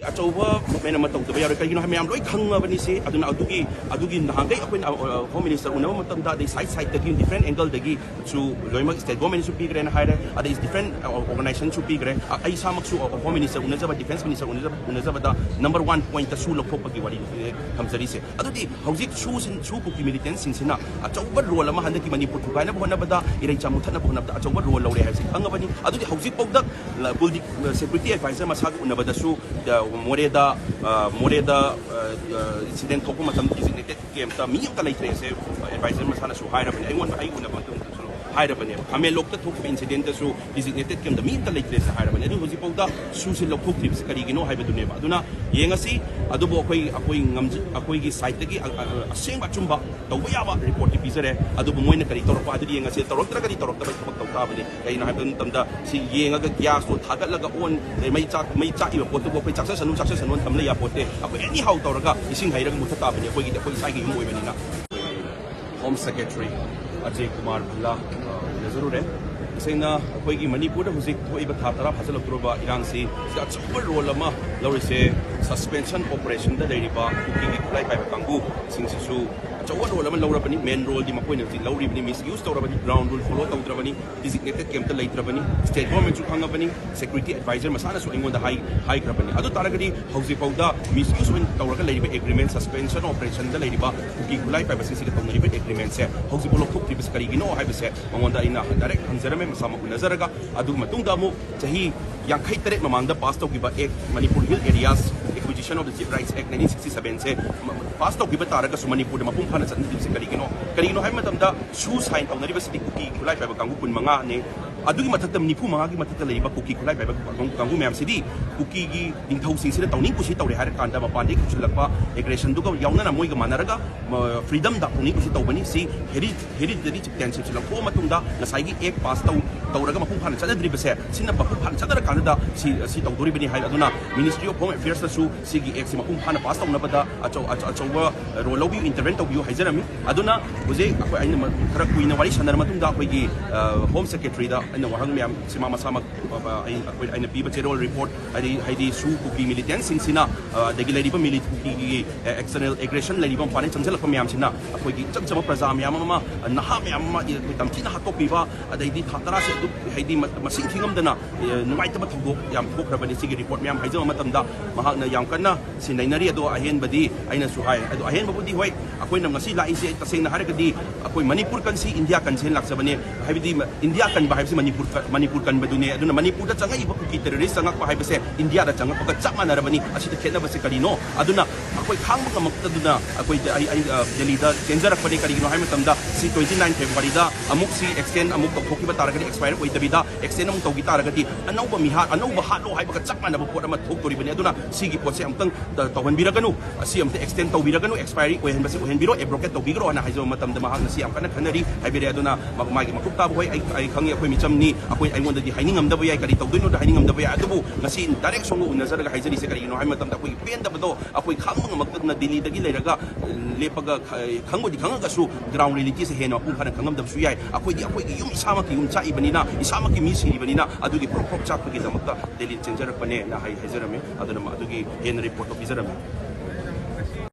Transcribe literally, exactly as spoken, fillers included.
ꯑꯆꯧꯕ movement ꯑꯃ ꯇꯧꯗꯕ ꯌꯥꯔꯣꯏ꯫ ꯀꯩꯒꯤꯅꯣ ꯍꯥꯏ, ꯃꯌꯥꯝ ꯂꯣꯏ ꯈꯪꯉꯕꯅꯤ ꯁꯤ꯫ ꯑꯗꯨꯅ ꯑꯗꯨꯒꯤ, ꯑꯗꯨꯒꯤ ꯅꯍꯥꯟꯈꯩ ꯑꯩꯈꯣꯏꯅ, ꯑ, ꯑ, Home Minister ꯎꯅꯕ ꯃꯇꯝꯗ, ꯑꯗꯩ side sideꯇꯒꯤ, different angleꯗꯒꯤꯁꯨ ꯂꯣꯏꯅꯃꯛ state governmentꯅꯁꯨ ꯄꯤꯈ꯭ꯔꯦꯅ ꯍꯥꯏꯔꯦ, ꯑꯗꯩ different, ꯑ, organizationꯁꯨ ꯄꯤꯈ꯭ꯔꯦ꯫ ꯑ, ꯑꯩ ꯏꯁꯥꯃꯛꯁꯨ, ꯑ, Home Minister ꯎꯅꯖꯕ, Defence Minister ꯎꯅꯖꯕ, ꯎꯅꯖꯕꯗ number one pointꯇ SoO ꯂꯧꯊꯣꯛꯄꯒꯤ ꯋꯥꯔꯤ, ꯑ, ꯊꯝꯖꯔꯤꯁꯦ꯫ ꯑꯗꯨꯗꯤ ꯍꯧꯖꯤꯛ SoO ꯁꯤꯟ-, SoO ꯀꯨꯀꯤ militantꯁꯤꯡꯁꯤꯅ ꯑꯆꯧꯕ role ꯑꯃ ꯍꯟꯗꯛꯀꯤ ꯃꯅꯤꯄꯨꯔ ꯊꯨꯒꯥꯏꯅꯕ ꯍꯣꯠꯅꯕꯗ, ꯏꯔꯩꯆꯥ ꯃꯨꯊꯠꯅꯕ ꯍꯣꯠꯅꯕꯗ ꯑꯆꯧꯕ role ꯂꯧꯔꯦ ꯍꯥꯏꯕꯁꯤ ꯈꯪꯉꯕꯅꯤ꯫ ꯑꯗꯨꯗꯤ ꯍꯧꯖꯤꯛꯐꯥꯎꯗ, ꯑ, ꯀꯨꯜꯗꯤꯞ, ꯑ, security advisor ꯃꯁꯥꯒ ꯎꯅꯕꯗꯁꯨ, ꯑ, ꯃꯣꯔꯦꯗ, ꯑ, ꯃꯣꯔꯦꯗ, ꯑ, ꯑ, incident ꯊꯣꯛꯄ ꯃꯇꯝꯗ designated campꯇ ꯃꯤ ꯑꯝꯇ ꯂꯩꯇ꯭ꯔꯦꯁꯦ advisor ꯃꯁꯥꯅꯁꯨ ꯍꯥꯏꯔꯕꯅꯤ꯫ ꯑꯩꯉꯣꯟꯗ, ꯑꯩ ꯎꯅꯕ ꯃꯇꯝꯗꯁꯨ ꯍꯥꯏꯔꯕꯅꯦꯕ꯫ ꯈꯥꯃꯦꯟꯂꯣꯛꯇ ꯊꯣꯛꯈꯤꯕ incidentꯇꯁꯨ designated campꯇ ꯃꯤ ꯑꯝꯇ ꯂꯩꯇ꯭ꯔꯦꯁꯦ ꯍꯥꯏꯔꯕꯅꯤ꯫ ꯑꯗꯨ ꯍꯧꯖꯤꯛꯐꯥꯎꯗ SoOꯁꯦ ꯂꯧꯊꯣꯛꯇ꯭ꯔꯤꯕꯁꯦ ꯀꯔꯤꯒꯤꯅꯣ ꯍꯥꯏꯕꯗꯨꯅꯦꯕ꯫ ꯑꯗꯨꯅ ꯌꯦꯡꯉꯁꯤ, ꯑꯗꯨꯕꯨ ꯑꯩꯈꯣꯏ, ꯑꯩꯈꯣꯏ ꯉꯝꯖ-, ꯑꯩꯈꯣꯏꯒꯤ sideꯇꯒꯤ ꯑ-, ꯑ-, ꯑꯁꯦꯡꯕ ꯑꯆꯨꯝꯕ ꯇꯧꯕ ꯌꯥꯕ reportꯇꯤ ꯄꯤꯖꯔꯦ꯫ ꯑꯗꯨꯕꯨ ꯃꯣꯏꯅ ꯀꯔꯤ ꯇꯧꯔꯛꯄ ꯍꯥꯏꯗꯨꯗꯤ ꯌꯦꯡꯉꯁꯤ꯫ ꯇꯧꯔꯛꯇ꯭ꯔꯒꯗꯤ ꯇꯧꯔꯛꯇꯕꯩ ꯊꯕꯛ ꯇꯧ ꯇꯥꯕꯅꯤ꯫ ꯀꯩꯅꯣ ꯍꯥꯏꯕ ꯃꯇꯝꯗ ꯁꯤ ꯌꯦꯡꯉꯒ gasꯇꯣ ꯊꯥꯒꯠꯂꯒ ꯑꯣꯟ, ꯃꯩ ꯆꯥꯛ-, ꯃꯩ ꯆꯥꯛꯏꯕ ꯄꯣꯠꯇꯨꯕꯨ ꯑꯩꯈꯣꯏ ꯆꯥꯛꯆꯁꯅꯨ, ꯆꯥꯛꯆꯁꯅꯨ ꯊꯝꯂ ꯌꯥꯄꯣꯠꯇꯦ꯫ ꯑꯩꯈꯣꯏ anyhow ꯇꯧꯔꯒ ꯏꯁꯤꯡ ꯍꯩꯔꯒ ꯃꯨꯊꯠ ꯇꯥꯕꯅꯤ꯫ ꯑꯩꯈꯣꯏꯒꯤꯗꯤ ꯑꯩꯈꯣꯏ ꯏꯁꯥꯒꯤ ꯌꯨꯝ ꯑꯣꯏꯕꯅꯤꯅ꯫ Home Secretary ꯑꯖꯌ ꯀꯨꯃꯥꯔ ꯚꯜꯂꯥ, ꯑ, ꯎꯅꯖꯔꯨꯔꯦ꯫ ꯇꯁꯦꯡꯅ ꯑꯩꯈꯣꯏꯒꯤ ꯃꯅꯤꯄꯨꯔꯗ ꯍꯧꯖꯤꯛ ꯊꯣꯛꯏꯕ ꯊꯥ ꯇꯔꯥ ꯐꯥꯖꯤꯜꯂꯛꯇꯣꯔꯕ ꯏꯔꯥꯡꯁꯤ ꯁꯤꯗ ꯑꯆꯧꯕ role ꯑꯃ ꯂꯧꯔꯤꯁꯦ, suspension operationꯗ ꯂꯩꯔꯤꯕ ꯀꯨꯀꯤꯒꯤ ꯈꯨꯠꯂꯥꯏ ꯄꯥꯏꯕ ꯀꯥꯡꯕꯨꯁꯤꯡꯁꯤꯁꯨ ꯑꯆꯧꯕ role ꯑꯃ ꯂꯧꯔꯕꯅꯤ꯫ Main roleꯗꯤ ꯃꯈꯣꯏꯅ ꯍꯧꯖꯤꯛ ꯂꯧꯔꯤꯕꯅꯤ, misuse ꯇꯧꯔꯕꯅꯤ, ground rule follow ꯇꯧꯗ꯭ꯔꯕꯅꯤ, designated campꯇ ꯂꯩꯇ꯭ꯔꯕꯅꯤ, state governmentꯁꯨ ꯈꯪꯉꯕꯅꯤ, security advisor ꯃꯁꯥꯅꯁꯨ ꯑꯩꯉꯣꯟꯗ ꯍꯥꯏ-, ꯍꯥꯏꯈ꯭ꯔꯕꯅꯤ꯫ ꯑꯗꯨ ꯇꯥꯔꯒꯗꯤ ꯍꯧꯖꯤꯛꯐꯥꯎꯗ misuse ꯑꯣꯏꯅ ꯇꯧꯔꯒ ꯂꯩꯔꯤꯕ agreement, suspension operationꯗ ꯂꯩꯔꯤꯕ ꯀꯨꯀꯤ ꯈꯨꯠꯂꯥꯏ ꯄꯥꯏꯕꯁꯤꯡꯁꯤꯒ ꯇꯧꯅꯔꯤꯕ agreementꯁꯦ ꯍꯧꯖꯤꯛꯐꯥꯎ ꯂꯧꯊꯣꯛꯇ꯭ꯔꯤꯕꯁꯤ ꯀꯔꯤꯒꯤꯅꯣ ꯍꯥꯏꯕꯁꯦ ꯃꯉꯣꯟꯗ ꯑꯩꯅ direct ꯍꯪꯖꯔꯝꯃꯦ, ꯃꯁꯥꯃꯛ ꯎꯅꯖꯔꯒ꯫ ꯑꯗꯨꯒꯤ ꯃꯇꯨꯡꯗ ꯑꯃꯨꯛ ꯆꯍꯤ ꯌꯥꯡꯈꯩ ꯇꯔꯦꯠ ꯃꯃꯥꯡꯗ pass ꯇꯧꯈꯤꯕ act, Manipur Hill Areas Acquisition of the Chief Rights Act nineteen sixty seven ꯁꯦ ꯃ-, pass ꯇꯧꯈꯤꯕ ꯇꯥꯔꯒꯁꯨ ꯃꯅꯤꯄꯨꯔꯗ ꯃꯄꯨꯡ ꯐꯥꯅ ꯆꯠꯅꯗ꯭ꯔꯤꯕꯁꯤ ꯀꯔꯤꯒꯤꯅꯣ? ꯀꯔꯤꯒꯤꯅꯣ ꯍꯥꯏꯕ ꯃꯇꯝꯗ SoO sign ꯇꯧꯅꯔꯤꯕꯁꯤꯗꯤ ꯀꯨꯀꯤ ꯈꯨꯠꯂꯥꯏ ꯄꯥꯏꯕ ꯀꯥꯡꯕꯨ ꯀꯨꯟ ꯃꯉꯥꯅꯤ꯫ ꯑꯗꯨꯒꯤ ꯃꯊꯛꯇ ꯅꯤꯐꯨ ꯃꯉꯥꯒꯤ ꯃꯊꯛꯇ ꯂꯩꯔꯤꯕ ꯀꯨꯀꯤ ꯈꯨꯠꯂꯥꯏ ꯄꯥꯏꯕ ꯀꯥꯡꯕꯨ, ꯀꯥꯡꯕꯨ ꯃꯌꯥꯝꯁꯤꯗꯤ ꯀꯨꯀꯤꯒꯤ ꯅꯤꯡꯊꯧꯁꯤꯡꯁꯤꯅ ꯇꯧꯅꯤꯡ ꯀꯨꯁꯤ ꯇꯧꯔꯦ ꯍꯥꯏꯔ ꯀꯥꯟꯗ ꯃꯄꯥꯟꯗꯒꯤ ꯄꯨꯁꯤꯜꯂꯛꯄ aggressionꯗꯨꯒ ꯌꯥꯎꯅꯅ ꯃꯣꯏꯒ ꯃꯥꯟꯅꯔꯒ, ꯃ-, freedomꯗ ꯇꯧꯅꯤꯡ ꯀꯨꯁꯤ ꯇꯧꯕꯅꯤ꯫ ꯁꯤ heri-, hereditary chieftainshipꯁꯤ ꯂꯧꯊꯣꯛꯑ ꯃꯇꯨꯡꯗ ꯉꯁꯥꯏꯒꯤ act pass ꯇꯧ-, ꯇꯧꯔꯒ ꯃꯄꯨꯡ ꯐꯥꯅ ꯆꯠꯅꯗ꯭ꯔꯤꯕꯁꯦ, ꯁꯤꯅ ꯃꯄꯨꯡ ꯐꯥꯅ ꯆꯠꯅꯔꯀꯥꯟꯗ ꯁꯤ, ꯁꯤ ꯇꯧꯗꯣꯔꯤꯕꯅꯤ ꯍꯥꯏ꯫ ꯑꯗꯨꯅ Ministry of Home Affairsꯇꯁꯨ ꯁꯤꯒꯤ actꯁꯤ ꯃꯄꯨꯡ ꯐꯥꯅ pass ꯇꯧꯅꯕꯗ ꯑꯆꯧ-, ꯑꯆꯧ-, ꯑꯆꯧꯕ role ꯂꯧꯕꯤꯌꯨ, intervene ꯇꯧꯕꯤꯌꯨ ꯍꯥꯏꯖꯔꯝꯃꯤ꯫ ꯑꯗꯨꯅ ꯍꯧꯖꯤꯛ ꯑꯩꯈꯣꯏ, ꯑꯩꯅ ꯃ-, ꯈꯔ ꯀꯨꯏꯅ ꯋꯥꯔꯤ ꯁꯥꯟꯅꯔ ꯃꯇꯨꯡꯗ ꯑꯩꯈꯣꯏꯒꯤ, ꯑ, Home Secretaryꯗ ꯑꯩꯅ ꯋꯥꯍꯪ ꯃꯌꯥꯝ ꯁꯤꯃꯥ ꯃꯁꯥꯃꯛ, ꯑ, ꯑ, ꯑꯩ, ꯑꯩꯈꯣꯏ, ꯑꯩꯅ ꯄꯤꯕ ꯆꯦꯔꯣꯜ report, ꯍꯥꯏꯗꯤ, ꯍꯥꯏꯗꯤ ꯁꯨ ꯀꯨꯀꯤ militantꯁꯤꯡꯁꯤꯅ, ꯑ, ꯑꯗꯒꯤ ꯂꯩꯔꯤꯕ mili-, ꯀꯨꯀꯤꯒꯤ, ꯑ, external aggression ꯂꯩꯔꯤꯕ ꯃꯄꯥꯟꯗꯒꯤ ꯆꯪꯁꯤꯜꯂꯛꯄ ꯃꯌꯥꯝꯁꯤꯅ ꯑꯩꯈꯣꯏꯒꯤ ꯏꯆꯝ ꯆꯝꯕ ꯄ꯭ꯔꯖꯥ ꯃꯌꯥꯝ ꯑꯃ, ꯑ, ꯅꯍꯥ ꯃꯌꯥꯝ ꯑꯃ ꯑꯩꯈꯣꯏ ꯇꯝꯊꯤꯅ ꯍꯥꯠꯇꯣꯛꯄꯤꯕ, ꯑꯗꯩꯗꯤ ꯊꯥ ꯇꯔꯥꯁꯦ ꯑꯗꯨꯝ, ꯍꯥꯏꯗꯤ, ꯃ-, ꯃꯁꯤꯡ ꯊꯤꯉꯝꯗꯅ, ꯑ, ꯅꯨꯡꯉꯥꯏꯇꯕ ꯊꯧꯗꯣꯛ ꯌꯥꯝ ꯊꯣꯛꯈ꯭ꯔꯕꯅꯤ꯫ ꯁꯤꯒꯤ report ꯃꯌꯥꯝ ꯍꯥꯏꯖꯕ ꯃꯇꯝꯗ ꯃꯍꯥꯛꯅ ꯌꯥꯝ ꯀꯟꯅ ꯁꯤ ꯅꯩꯅꯔꯤ꯫ ꯑꯗꯣ ꯑꯍꯦꯟꯕꯗꯤ ꯑꯩꯅꯁꯨ ꯍꯥꯏ, ꯑꯗꯣ ꯑꯍꯦꯟꯕꯕꯨꯗꯤ ꯍꯣꯏ, ꯑꯩꯈꯣꯏꯅ ꯉꯁꯤ ꯂꯥꯛꯏꯁꯦ ꯇꯁꯦꯡꯅ ꯍꯥꯏꯔꯒꯗꯤ ꯑꯩꯈꯣꯏ ꯃꯅꯤꯄꯨꯔ ꯀꯟꯁꯤ ꯏꯟꯗꯤꯌꯥ ꯀꯟꯁꯦꯅ ꯂꯥꯛꯆꯕꯅꯦ꯫ ꯍꯥꯏꯕꯗꯤ ꯃ-, ꯏꯟꯗꯤꯌꯥ ꯀꯟꯕ ꯍꯥꯏꯕꯁꯤ ꯃꯅꯤꯄꯨꯔ ꯀ-, ꯃꯅꯤꯄꯨꯔ ꯀꯟꯕꯗꯨꯅꯦ꯫ ꯑꯗꯨꯅ ꯃꯅꯤꯄꯨꯔꯗ ꯆꯪꯉꯛꯏꯕ ꯀꯨꯀꯤ terrorist ꯆꯪꯉꯛꯄ ꯍꯥꯏꯕꯁꯦ ꯏꯟꯗꯤꯌꯥꯗ ꯆꯪꯉꯛꯄꯒ ꯆꯞ ꯃꯥꯟꯅꯔꯕꯅꯤ꯫ ꯑꯁꯤꯗ ꯈꯦꯠꯅꯕꯁꯦ ꯀꯔꯤꯅꯣ? ꯑꯗꯨꯅ ꯑꯩꯈꯣꯏ ꯈꯥꯡꯕ ꯉꯝꯃꯛꯇꯗꯨꯅ ꯑꯩꯈꯣꯏ, ꯑꯩ, ꯑꯩ, ꯑ, ꯗꯦꯜꯂꯤꯗ ꯆꯦꯟꯖꯔꯛꯄꯅꯤ꯫ ꯀꯔꯤꯒꯤꯅꯣ ꯍꯥꯏꯕ ꯃꯇꯝꯗ ꯁꯤ twenty nine Februaryꯗ ꯑꯃꯨꯛ ꯁꯤ extend ꯑꯃꯨꯛ ꯇꯧꯊꯣꯛꯈꯤꯕ ꯇꯥꯔꯒꯗꯤ, expire ꯑꯣꯏꯗꯕꯤꯗ extend ꯑꯃꯨꯛ ꯇꯧꯈꯤ ꯇꯥꯔꯒꯗꯤ, ꯑꯅꯧꯕ ꯃꯤꯍꯥꯠ, ꯑꯅꯧꯕ ꯍꯥꯠꯂꯣ ꯍꯥꯏꯕꯒ ꯆꯞ ꯃꯥꯟꯅꯕ ꯄꯣꯠ ꯑꯃ ꯊꯣꯛꯇꯣꯔꯤꯕꯅꯤ꯫ ꯑꯗꯨꯅ ꯁꯤꯒꯤ ꯄꯣꯠꯁꯦ ꯑꯃꯨꯛꯇꯪ ꯇ-, ꯇꯧꯍꯟꯕꯤꯔꯒꯅꯨ, ꯑꯁꯤ ꯑꯃꯨꯛꯇ extend ꯇꯧꯕꯤꯔꯒꯅꯨ, expiry ꯑꯣꯏꯍꯟꯕꯁꯦ ꯑꯣꯏꯍꯟꯕꯤꯔꯣ, abrogate ꯇꯧꯕꯤꯈ꯭ꯔꯣ ꯍꯥꯏꯅ ꯍꯥꯏꯖꯕ ꯃꯇꯝꯗ ꯃꯍꯥꯛꯅ ꯁꯤ ꯌꯥꯝ ꯀꯟꯅ ꯈꯟꯅꯔꯤ ꯍꯥꯏꯕꯤꯔꯦ꯫ ꯑꯗꯨꯅ ꯃ-, ꯃꯥꯒꯤ ꯃꯀꯨꯞ ꯇꯥꯕ ꯍꯣꯏ, ꯑꯩ, ꯑꯩ ꯈꯪꯉꯤ, ꯑꯩꯈꯣꯏ ꯃꯤꯆꯝꯅꯤ, ꯑꯩꯈꯣꯏ, ꯑꯩꯉꯣꯟꯗꯗꯤ ꯍꯥꯏꯅꯤꯡꯉꯝꯗꯕ ꯌꯥꯏ, ꯀꯔꯤ ꯇꯧꯗꯣꯏꯅꯣꯗ ꯍꯥꯏꯅꯤꯡꯉꯝꯗꯕ ꯌꯥꯏ꯫ ꯑꯗꯨꯕꯨ ꯉꯁꯤ direct ꯁꯣꯝꯒ ꯎꯅꯖꯔꯒ ꯍꯥꯏꯖꯔꯤꯁꯦ ꯀꯔꯤꯒꯤꯅꯣ ꯍꯥꯏꯕ ꯃꯇꯝꯗ ꯑꯩꯈꯣꯏꯒꯤ ꯄꯦꯟꯗꯕꯗꯣ ꯑꯩꯈꯣꯏ ꯈꯥꯡꯕ ꯉꯝꯃꯛꯇꯗꯅ ꯗꯤꯜꯂꯤꯗꯒꯤ ꯂꯩꯔꯒ, ꯑ, ꯂꯦꯞꯄꯒ ꯈ-, ꯈꯪꯕꯨꯗꯤ ꯈꯪꯉꯒꯁꯨ ground realityꯁꯦ ꯍꯦꯟꯅ ꯃꯄꯨꯡ ꯐꯥꯅ ꯈꯪꯉꯝꯗꯕꯁꯨ ꯌꯥꯏ꯫ ꯑꯩꯈꯣꯏꯗꯤ ꯑꯩꯈꯣꯏꯒꯤ ꯌꯨꯝ ꯏꯁꯥꯃꯛꯀꯤ ꯌꯨꯝ ꯆꯥꯛꯏꯕꯅꯤꯅ, ꯏꯁꯥꯃꯛꯀꯤ ꯃꯤ ꯁꯤꯔꯤꯕꯅꯤꯅ ꯑꯗꯨꯒꯤ ꯄ꯭ꯔꯣꯞ ꯄ꯭ꯔꯣꯞ ꯆꯥꯛꯄꯒꯤꯗꯃꯛꯇ ꯗꯦꯜꯂꯤ ꯆꯦꯟꯖꯔꯛꯄꯅꯦꯅ ꯍꯥꯏ-, ꯍꯥꯏꯖꯔꯝꯃꯤ꯫ ꯑꯗꯨꯅ ꯃ-, ꯑꯗꯨꯒꯤ ꯍꯦꯟꯅ reportꯇꯣ ꯄꯤꯖꯔꯝꯃꯤ꯫